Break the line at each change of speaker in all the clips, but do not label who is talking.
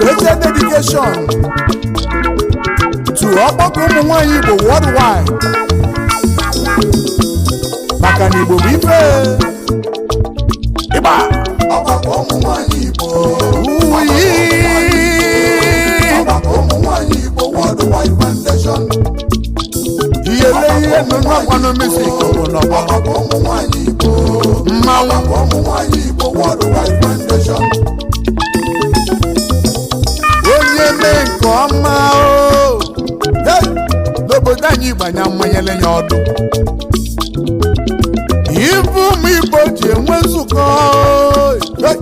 Special dedication to ọgbakọ ụmụ nwanyị Igbo worldwide, maka na Igbo bụ ife ịgba.
Ọgbakọ ụmụ nwanyị Igbo.
Uyi.
Ọgbakọ ụmụ nwanyị Igbo Worldwide Foundation.
Iyele ihe nọ n'ọkwanụ music bụ n'ọgbọ.
Ọgbakọ ụmụ nwanyị Igbo.
Mmanwụ.
Ọgbakọ ụmụ nwanyị Igbo Worldwide Foundation.
Onye mee nke ọma o, hey! N'obodo anyị gbanya mmanyele ya ọdụ. Ibu ụmụ Igbo ji enwe nzukọ, hey!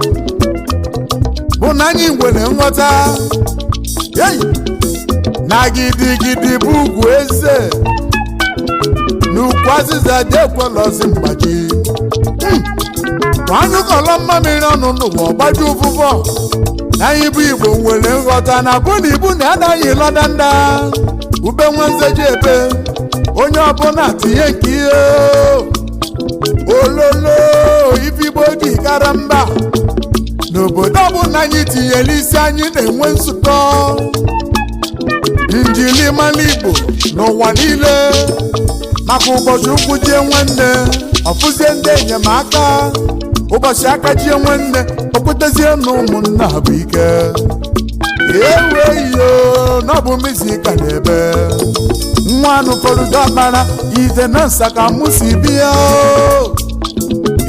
Bụ na anyị nwere nghọta, hey! Na gidigidi bụ ugwu eze n'ukwu azịza dị ekwelọzi mgbaji. Anyụkọlọ mmamịrị ọnụ n'ụwa ọgbaju ụfụfọ. Na anyị bụ Igbo nwere nghọta na bụ na ibu na anaghị lọdanda ube nwanze ji ebe onye ọbụla tinye nke ihe ololo. Ife Igbo ji kara mba n'obodo ọbụla anyị tinyere isi, anyị na-enwe nzukọ njirimara Igbo n'ụwa niile, maka ụbọchị ụkwụ jie nwanne ọfụzie ndị enyemaka, ụbọchị aka jie nwanne okwutezie na ụmụnna bụ ike eweyo n'ọbụ mizika na-ebe nwa anụ fọrụdọkpara ite na nsaka mụ si bịa o.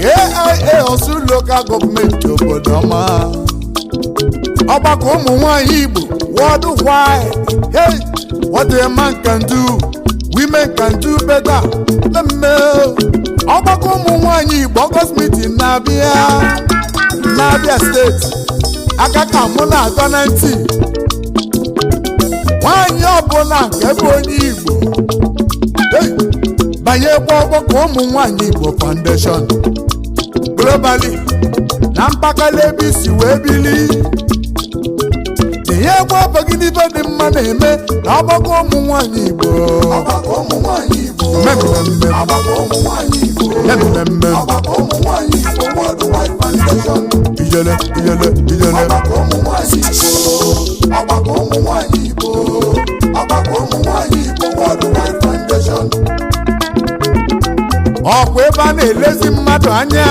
AIA Osu Local Government, obodo ọma. Ọgbakọ ụmụ nwanyị Igbo worldwide, hey, what a man can do, women can do better. Mmemme ọgbakọ ụmụ nwanyị Igbo August meeting na-abịa n'Abịa Steeti. Aka ka mụ na-atọ na ntị, nwanyị ọbụla nke bụ onye Igbo, hey, banyekwa ọgbakọ ụmụ nwanyị Igbo Foundation globally na mpaghara ebe isi wee bili, tinyekwa afọ gị n'ife dị mma na-eme na ọgbakọ ụmụ nwanyị Igbo.
Ọgbakọ ụmụ nwanyị Igbo.
Mmemme.
Ọgbakọ ụmụ nwanyị Igbo.
Mmemme.
Ọgbakọ ụmụ nwanyị Igbo Worldwide Foundation.
Ijele, ijele, ijele.
Ọgbakọ ụmụ nwanyị Igbo. Ọgbakọ ụmụ nwanyị Igbo. Ọgbakọ ụmụ nwanyị Igbo Worldwide Foundation.
Ọkwa ebe a na-elezi mmadụ anya,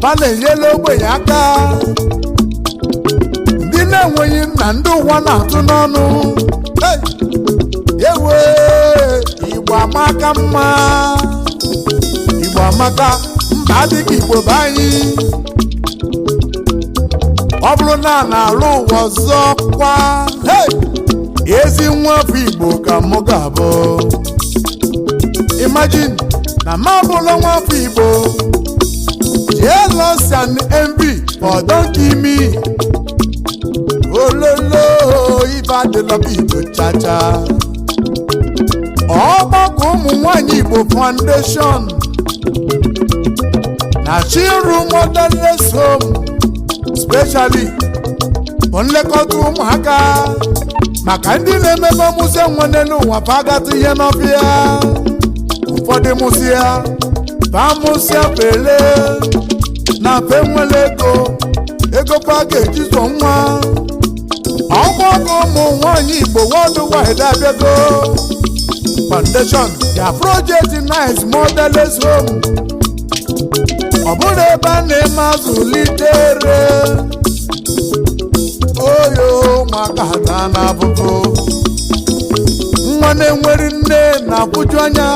a na-enyela ogbenye aka, ndị na-enweghị nna, ndị ụwa na-atụ n'ọnụ. Hey! Ewe, Igbo amaka mma, Igbo amaka. Mba adịghị Igbo be anyị. Ọ bụrụ na a na-alụ ụwa ọzọ kwa, hey! Ezi nwa afọ Igbo ka mụ ga-abụ. Imagine na ma bụla nwa afọ Igbo, jealous and envy for don kill me. Ololo, ife adịlọba Igbo chacha. Ọgbakọ ụmụ nwanyị Igbo Foundation na Chiru Motherless Home, specially bụ nlekọta ụmụaka, maka ndị na-emebe mụsị nwanne n'ụwa fagatụ ihe n'ọfịa. Ụfọdụ mụsịa famụsịa fele na fe nwere ego, ego fa ga-eji zụọ nwa. Ọgbakọ ụmụ nwanyị Igbo worldwide abịago foundation, their project nice motherless home. Ọ bụrụ ebe a na-eme azụlitere oyo ụmụaka ha na abụbụ nwa na-enwere nne na-akwụju anya,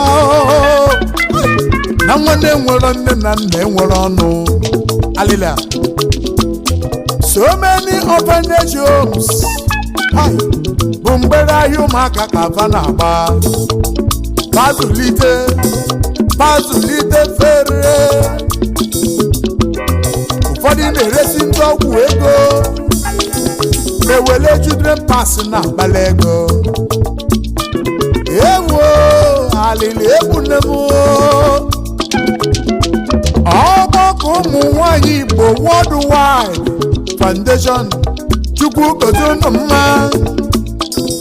na nwa na-enwero nne na nna enwere ọnụ alịla. So many orphanage homes, hai, bụ mgbere ahịa ụmụaka ka afa na-agba pazụlite pazụlite fere. Ụfọdụ na-eresi ndị ọgwụ ego, ewele children pass na akpala ego. Ewo, alili egbune m. Ọgbakọ ụmụ nwanyị Igbo Worldwide Foundation, Chukwu gozie unu mma.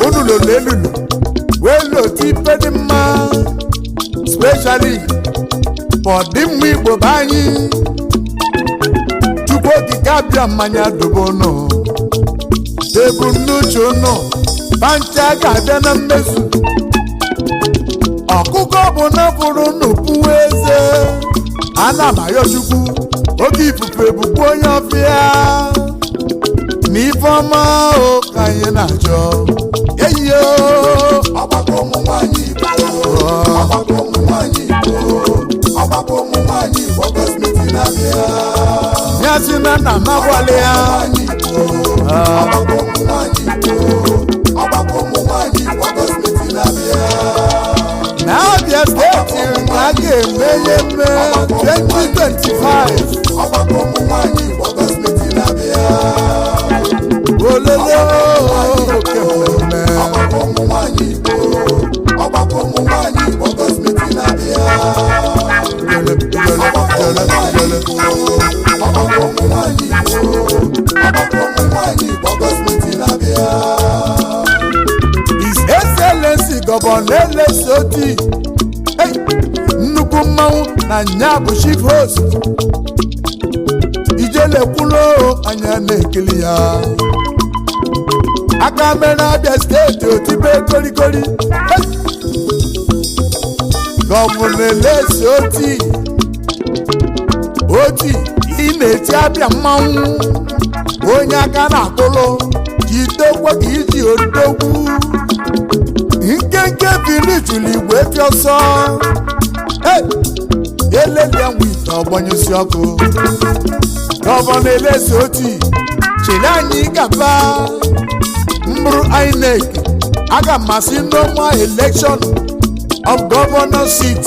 Unu lolo elulu wee lotu ife dị mma, specially for ọdịmma Igbo be anyị. Chukwu Okike. Okike Abịa mmanya dobe ụnụ. Ebumnuche ụnụ pancha ga-abịa na mmezu. Ọkụkọ bụ na fụrụ unu pụwa eze. Ana m ayọ Chukwu oke ifufe bụkwa onye ọfịa na ifeọma o ka anyị na-achọ eyiyo.
Ọgbakọ ụmụ nwanyị Igbo, ọgbakọ ụmụ nwanyị Igbo, ọgbakọ ụmụ nwanyị Igbo, August meeting na-abịa.
Ya si na nna m agwala ya.
Nwanyị Igbo, ọgbakọ ụmụ nwanyị Igbo, ọgbakọ ụmụ nwanyị Igbo, August meeting na-abịa.
Na Abia Steeti na a ga-eme ya eme 2025.
Ọgbakọ ụmụ nwanyị Igbo, August meeting na-abịa.
Ololo oke mmemme.
Ọgbakọ ụmụ nwanyị Igbo, ọgbakọ ụmụ nwanyị Igbo, August meeting na-abịa.
Gele, gele, gele, gele.
Ọgbakọ ụmụ nwanyị Igbo, ọgbakọ ụmụ nwanyị Igbo, August meeting na-abịa.
His Excellency Governor Alex Otti, hey, nnukwu mmanwụ na nya bụ chief host. Ijele kwulo anya na-ekili ya. Aka mere Abia Steeti otibe kolikoli. Hey! Governor Alex Otti, Otti, ị na-eti Abia mmanwụ, onye aka na-akụlụ jidekwa ka iji odogwu nkenke bili chụrụ igwe efi ọsọ. Hey! Elelia nwe ite ọgbanyụsi ọkụ. Governor Alex Otti chịrị anyị gaba mbụrụ INEC. Aga m asị no more election of governor seat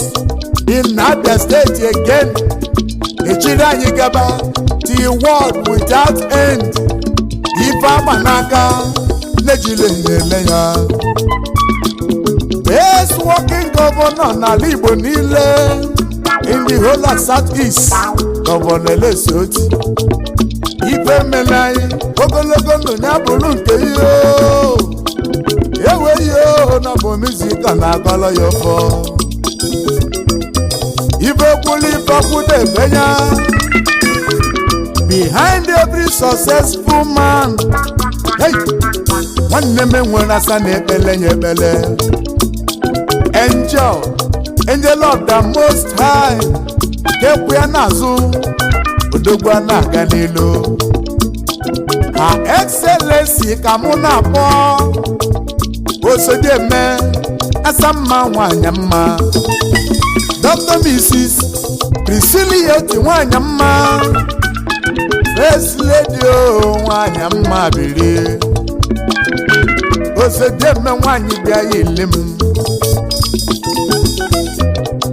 in Abia State again. Echiri anyị gaba till world without end. Ife agba n'aka nejile na-ele ya. Best working governor n'ala Igbo niile, in the whole of South East, Governor Alex Otti. Ife mere anyị ogologo ndụ ya bụrụ nke ihe ewe ihe na bụ mizika na-agọlọ ya ọfọ. Ife kwulu ife kwudebe ya. Behind every successful man, hey, nwanne m enwere asa na ekpele ya ekpele. Angel, angel of the Most High kekwu ya n'azụ, odogwu a na-aga n'elu. Her Excellency ka mụ na-akpọ, Osodieme asa mma, nwanyị mma, Dr. Mrs. Priscilla Oti, nwanyị mma, First Lady o, nwanyị mma biri. Osodieme nwanyị bịa ya ile m.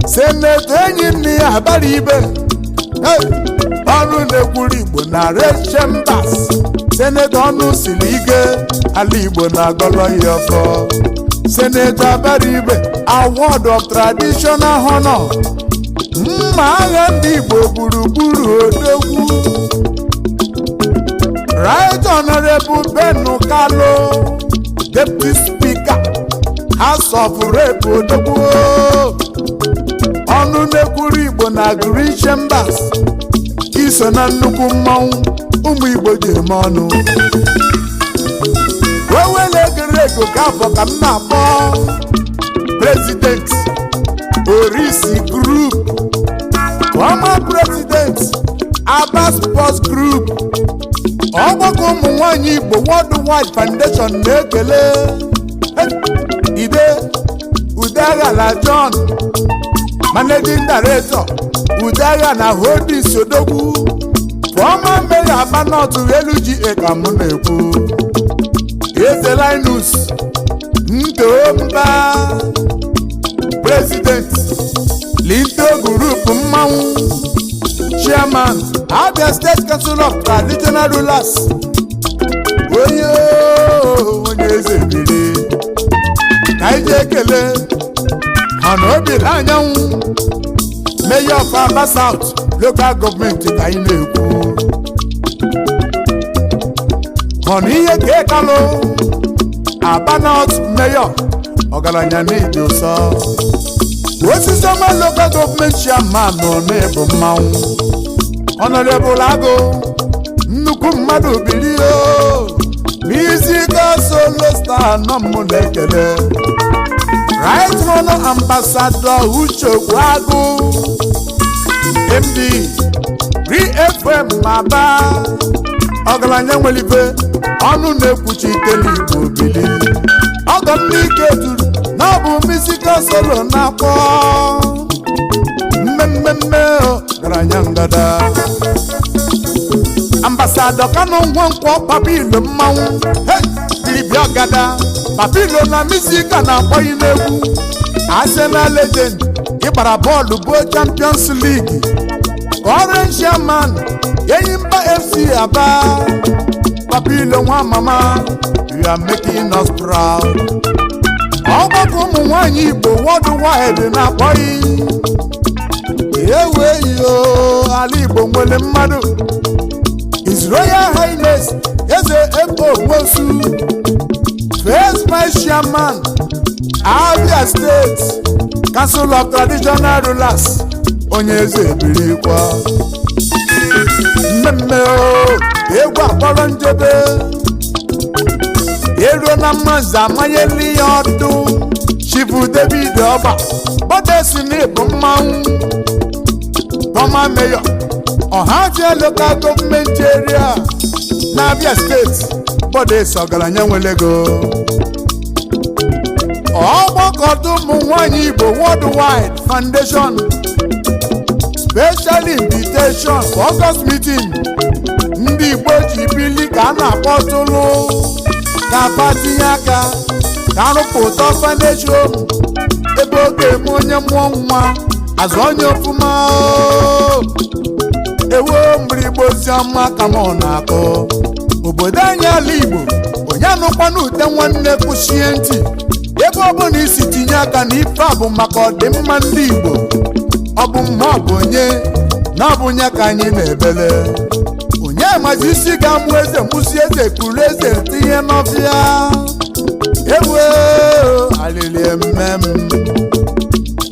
Senator enyi nne ya abara ibe. Hey! Ọnụ na-ekwuru Igbo na Red Chambers, Senator ọnụ siri ike, ala Igbo na-agọlọ ya ọfọ. Senator Abaribe, award of traditional honor, mma agha ndị Igbo gburugburu, odogwu. Right Honorable Ben Kalu, Deputy Speaker, House of Rep, odogwu. Ọnụ na-ekwuru Igbo na Green Chambers, iso na nnukwu mmanwụ ụmụ Igbo ji eme ọnụ. Wewele ego ka afọ ka m na-akpọ, President, Orisi Group, former President, Aba Sports Group. Ọgbakọ ụmụ nwanyị Igbo Worldwide Foundation na-ekele. Hey! Ide Udeaghala John, Managing Director, Udeagha na Holdings, odogwu, former Mayor Aba North LGA ka mụ na-ekwu. Eze Linus Ntomba, President, Linto Group mmanwụ, Chairman, Abia State Council of Traditional Rulers, onye onye eze biri ka anyị ji ekele ha na obi anyanwụ. Mayor of Aba South Local Government ka anyị na-ekwu. Ọ na ihe ka ekalụ Aba North Mayor, ọgaranya n'ịdị ụsọ. Osisi Ọma Local Government Chairman nọ n'ịbụ mmanwụ. Honorable Agụ. Nnukwu mmadụ bilie. Musical Solo Star nọ m na-ekele. Right Honor Ambassador Uche Ogbuagụ, MD RFM Aba, ọgaranya nwelibe ọnụ na-ekwuchitela Igbo, bili. Ọgọ m n'ike turu na ọ bụ Musical Solo na-akpọ mmemmemme. Ọgaranya ngada. Ambassador Kanu Nwankwọ, Papilo mmanwụ. Hey, diribịa ọgada Papilo na Musical na-akpọ n'egwu. Arsenal legend, ịgbara bọọlụ bụ Champions League. Current chairman, Enyimba FC Aba. Papilo nwa mama, you are making us proud. Ọgbakọ ụmụ nwanyị Igbo worldwide na-akpọghị eweyo. Ala Igbo nwere mmadụ. His Royal Highness Eze Ebo Nwosu, First Vice Chairman, Abia State Council of Traditional Rulers, onye eze, ebirikwa mmemme o. Egwu akpọrọ njebe eruo na mmanze amanyela ya ọdụ. Chief David Ọba Bọdesi na ịbụ mmanwụ, former mayor, Ọhafịa Local Government Area na Abia Steeti. Bọdesi, ọgaranya nwere ego. Ọgbakọta ụmụ nwanyị Igbo Worldwide Foundation, special invitation for August meeting. Ndị Igbo ji bili ka a na-akpọtụlụ ka fa tinye aka ka arụpụta orphanage home ebe ọ ga-eme onye mụọ nwa azụ onye ọfụma o. Ewo, mgbịrịgba oziọma ka m na-akọ obodo anyị, ala Igbo. Onye anụkwana ute nwanne, kwụchie ntị ebe ọ bụla isi tinye aka na ife a bụ maka ọdịmma ndị Igbo. Ọ bụ mma, ọ bụ onye na ọ bụ nye ka anyị na-ebele. Onye mazi isi ga-amụ eze, mụsi eze, kuru eze tinye n'ọfịa. Ewe, alịlị eme m.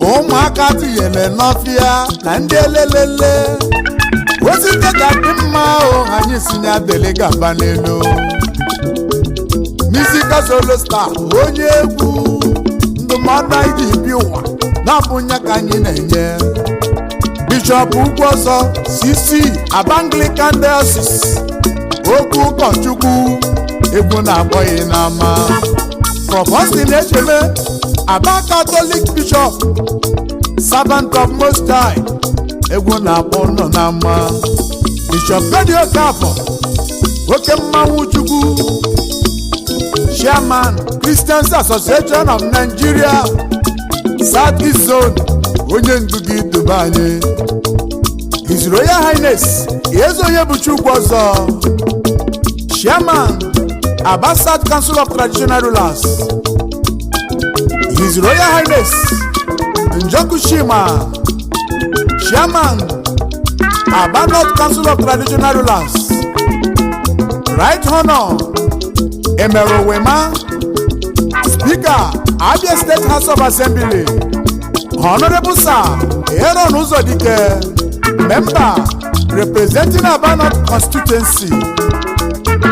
Ụmụaka tinyere n'ọfịa na ndị elelele osite ga-adị mma o. Anyị si ya dele gaba n'elu. Musical Solo Star, onye egwu, ndụmọdụ anyị ji bi ụwa na-abụ ya ka anyị na-enye. Bishọp Ugwu Ọzọ, CC, Aba Anglican Diocese, okwu ụkọchukwu, egwu na-akpọghị n'ama. Prof Austin Echeme, Aba Catholic Bishop, Servant of Most High, egwu na-akpọ nọ n'ama. Bishop Godi Okafọ, oke mmanwụ chukwu, Chairman, Christians Association of Nigeria, South East Zone, onye ndu gị duba anyị. His Royal Highness Eze Onye bụ Chukwu Ọzọ, Chairman, Aba South Council of Traditional Rulers. His Royal Highness Njoku Shima, Chairman, Aba North Council of Traditional Rulers. Right Honor Emerowema, Speaker, Abia State House of Assembly. Honorable Sir Aaron Uzodike, Member representing Aba North Constituency.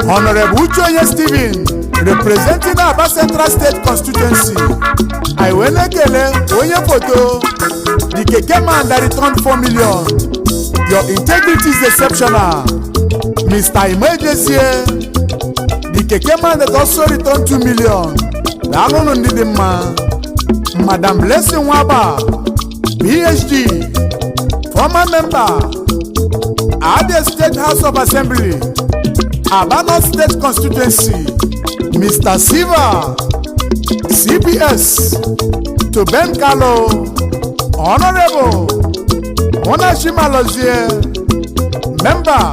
Honorable Ucheonye Stephen, representing Aba Central State Constituency. Anyị wee na-ekele onye foto, the keke man that returned 4 million. Your integrity is exceptional. Mr. Imejezie, the keke man that also returned 2 million. Daalụnụ, ndị dị mma. Madam Blessing Nwaba, PhD, former member, Abia State House of Assembly, Aba North State Constituency. Mr. Silva, CPS, to Ben Kalo. Honorable Monachi Malozie, member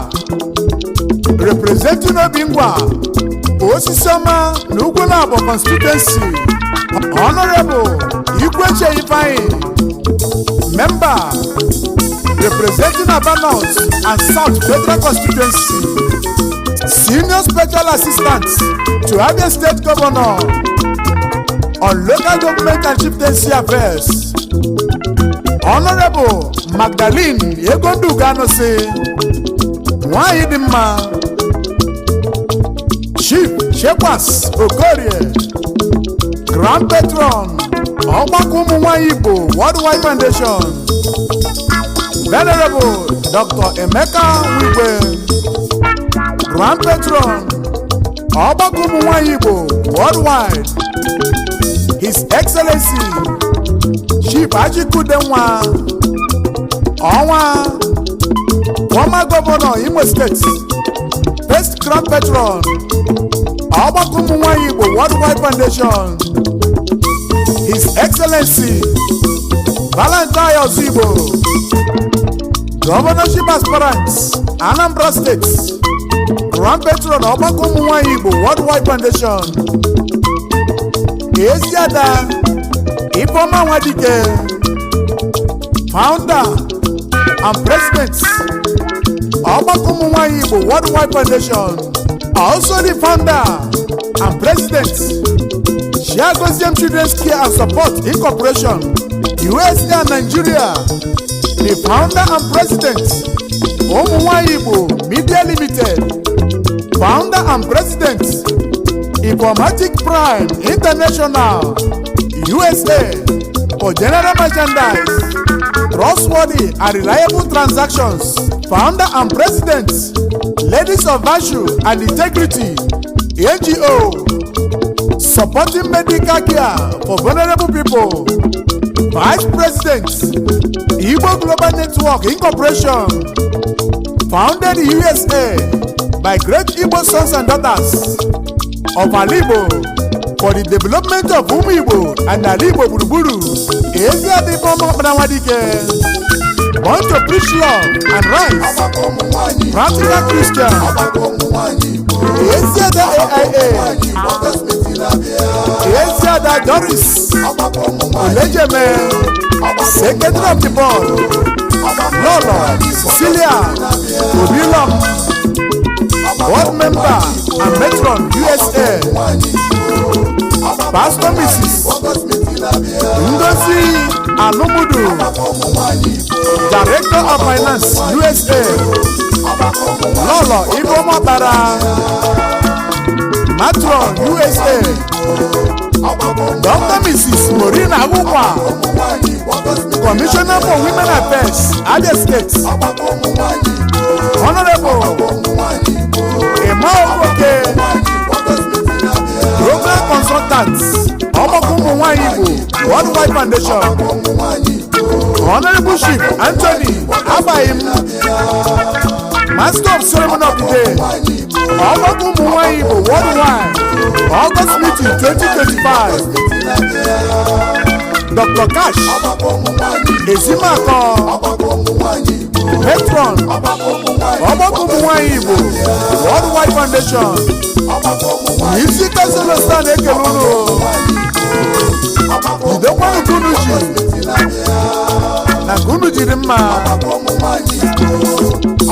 representing Obingwa, Osisioma na Ugwulabo Constituency. Honorable Ikweche Ifeanyi, member representing Aba North and South Federal Constituency, Senior Special Assistant to Abia State Governor on Local Government and Chieftaincy Affairs. Honorable Magdalene Egonduganusi, nwanyị dị mma. Chief Chekwas Okorie, Grand Patron, Ọgbakọ Ụmụ Nwanyị Igbo Worldwide Foundation. Venerable Dr. Emeka Wigwe, Grand Patron, Ọgbakọ Ụmụ Nwanyị Igbo Worldwide. His Excellency Chief Achikudenwa Ọnwa, former Governor, Imo State, First Grand Patron, Ọgbakọ Ụmụ Nwanyị Igbo Worldwide Foundation. His Excellency Valentine Ozigbo, Governorship Aspirant, Anambra State, Grand Patron, Ọgbakọ Ụmụ Nwanyị Igbo Worldwide Foundation. Eziada Ifeoma Nwadike, Founder and President, Ọgbakọ Ụmụ Nwanyị Igbo Worldwide Foundation, also the founder and president, Chiagoziem Children's Care and Support Incorporation, USA and Nigeria, the founder and president, Ụmụ Nwanyị Igbo Media Limited, founder and president, Informatic Prime International, USA, for general merchandise, trustworthy and reliable transactions, founder and president, Ladies of Virtue and Integrity NGO, supporting medical care for vulnerable people, vice president, Igbo Global Network Incorporation, founded in USA by great Igbo sons and daughters of Alaigbo for the development of Ụmụ Igbo and Ala Igbo gburugburu. Eziada Ifeọma Ọkpara Nwadike, born to preach love and rice,
Ọgbakọ ụmụ nwanyị Igbo.
Practical Christian.
Ọgbakọ ụmụ nwanyị Igbo.
Eziada AIA.
Nwanyị Igbo August meeting na-abịa.
Eziada Doris
Ọgbakọ ụmụ nwanyị.
Olejeme, Secretary of the Board. Lọlọ Cecilia Obilom, Board Member and Matron, USA. Pastor Mrs.
August meeting na-abịa.
Ngozi Anumudu,
Ọgbakọ ụmụ nwanyị Igbo.
Director of Finance, USA.
Ọgbakọ ụmụ nwanyị.
Lọlọ Ifeoma Bara, Matron, USA.
Ọgbakọ ụmụ
Dr. Mrs. Morina Agụkwa,
ụmụ nwanyị Igbo August meeting.
Commissioner for Women Affairs, Abia State.
Ọgbakọ ụmụ nwanyị Igbo.
Honorable
Ụmụ nwanyị Igbo.
Emma Okoke,
Nwanyị Igbo August meeting na-abịa.
Program Consultant, Ọgbakọ Ụmụ Nwanyị Igbo Worldwide Foundation.
Ụmụ nwanyị Igbo.
Honorable Chief Anthony Abayim, Master of Ceremony of the Day,
Nwanyị Igbo.
Ọgbakọ Ụmụ Nwanyị Igbo Worldwide August Meeting 2025. Dr. Cash
Ọgbakọ ụmụ nwanyị Igbo.
Ezimakọ,
Ọgbakọ ụmụ nwanyị Igbo.
Patron,
Ọgbakọ ụmụ nwanyị.
Ọgbakọ Ụmụ Nwanyị Igbo Worldwide Foundation.
Ọgbakọ ụmụ nwanyị.
Isi Kansụl na-ekele unu.
Ọgbakọ ụmụ
Jidekwanụ ka unu ji
meeting na-abịa.
na nke unu jiri mma.
Ọgbakọ ụmụ nwanyị Igbo.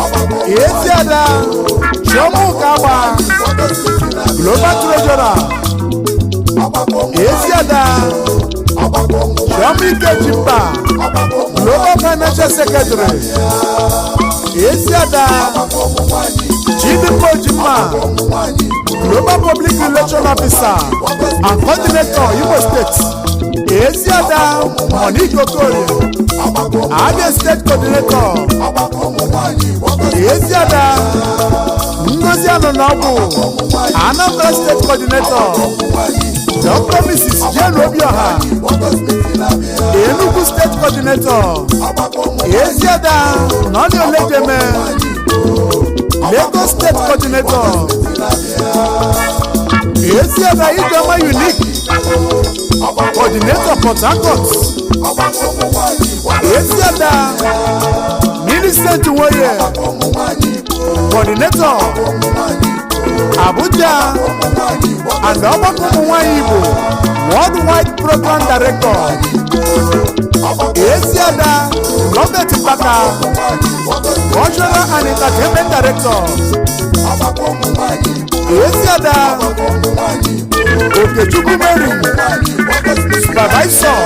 Ọgbakọ ụmụ
Eziada Chioma Ụkagba,
August meeting na-abịa.
Global Treasurer.
Ọgbakọ ụmụ
Eziada
Ọgbakọ ụmụ
Chioma Ikejimba,
Ọgbakọ ụmụ
Global Financial Secretary. Eziada
Ọgbakọ ụmụ nwanyị Igbo.
Chidimma Ojimma,
Ụmụ nwanyị Igbo.
Global Public Relation Officer and Coordinator, Imo State. Eziada Monique Okorie,
Ọgbakọ ụmụ
Abia State Coordinator.
Ọgbakọ ụmụ nwanyị Igbo. August
Eziada Ngozi Anọnọgwụ, Anambra State Coordinator.
ụmụ nwanyị Igbo.
Dr. Mrs. Jane Obioha,
August meeting na-abịa.
Enugu State Coordinator.
Ọgbakọ ụmụ
Eziada Nọni Olejeme, Lagos State Coordinator. Eziada Ijeoma Unique, Coordinator, Port Harcourt.
Ọgbakọ ụmụ nwanyị Igbo.
Eziada Millicent Nwoye,
Ụmụ nwanyị Igbo.
Coordinator,
Ụmụ nwanyị Igbo.
Abuja
Ụmụ nwanyị Igbo.
and Ọgbakọ Ụmụ Nwanyị Igbo Worldwide Program Director. Eziada Robert Mbaka, Cultural and Entertainment Director.
Ọgbakọ ụmụ nwanyị Igbo.
Eziada
Ụmụ nwanyị Igbo.
Okechukwu Mary,
Nwanyị Igbo. August meeting
Supervisor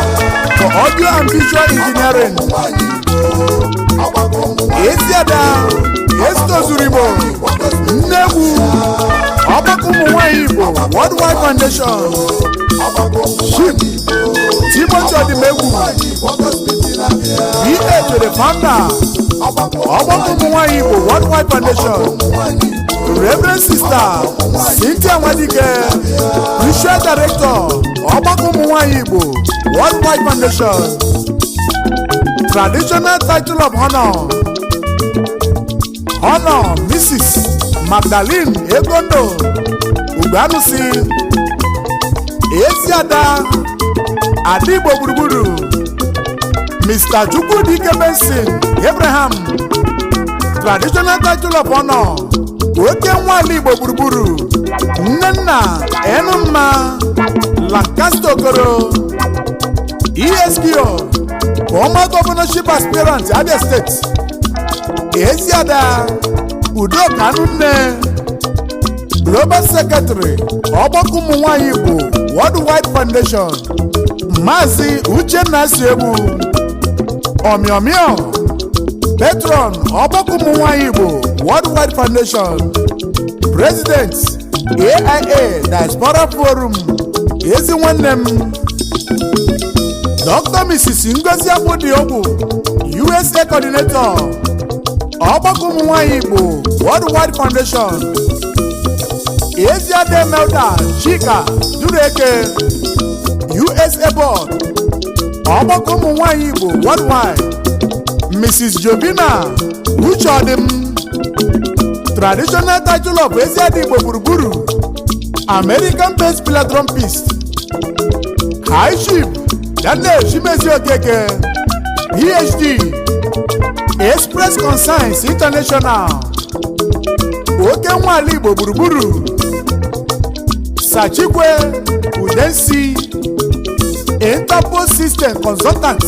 for Audio and Visual Engineering.
nwanyị Igbo. Ọgbakọ ụmụ
Eziada Estozurigbo Nnegwu, Ọgbakọ Ụmụ Worldwide Foundation, Chief Timothy Odimegwu, PA to the founder, Ọgbakọ Ụmụ Nwanyị Igbo Worldwide Foundation, Reverend Sister Cynthia Nwadike, Spiritual Director, Ọgbakọ Ụmụ Nwanyị Igbo Worldwide Foundation. Traditional title of honor, Honor Mrs. Magdalene Egondo Uganusi, Eziada Adigbo gburugburu. Mr. Chukwudike Benson Abraham, traditional title of honor, Oke Nwala Igbo gburugburu, Nnenna Enumma Lancaster Okoro, ESPO, former governorship aspirant, Abia State, Eziada Udoka Nne, Global Secretary, Ọgbakọ Ụmụ Nwanyị Igbo Worldwide Foundation, Maazị Uchenna Siegbu Ọmịọmịọ, Patron, Ọgbakọ Ụmụ Nwanyị Igbo Worldwide Foundation, President, AIA Diaspora Forum, ezi nwanne m, Dr. Mrs. Ngozi Agbodiogwu, USA Coordinator, Ọgbakọ Ụmụ Nwanyị Igbo Worldwide Foundation, Eziade Melda Chika Dureke, USA Board, Ọgbakọ Ụmụ Nwanyị Igbo Worldwide, Mrs. Jobina Ucheodim, traditional title of Eziade Igbo gburugburu, American based philanthropist, High Chief Daniel Chimezi Okeke, PhD, Express Conscience International, Oke Nwala Igbo gburugburu, Sachikwe Udensi, Interpol System Consultant.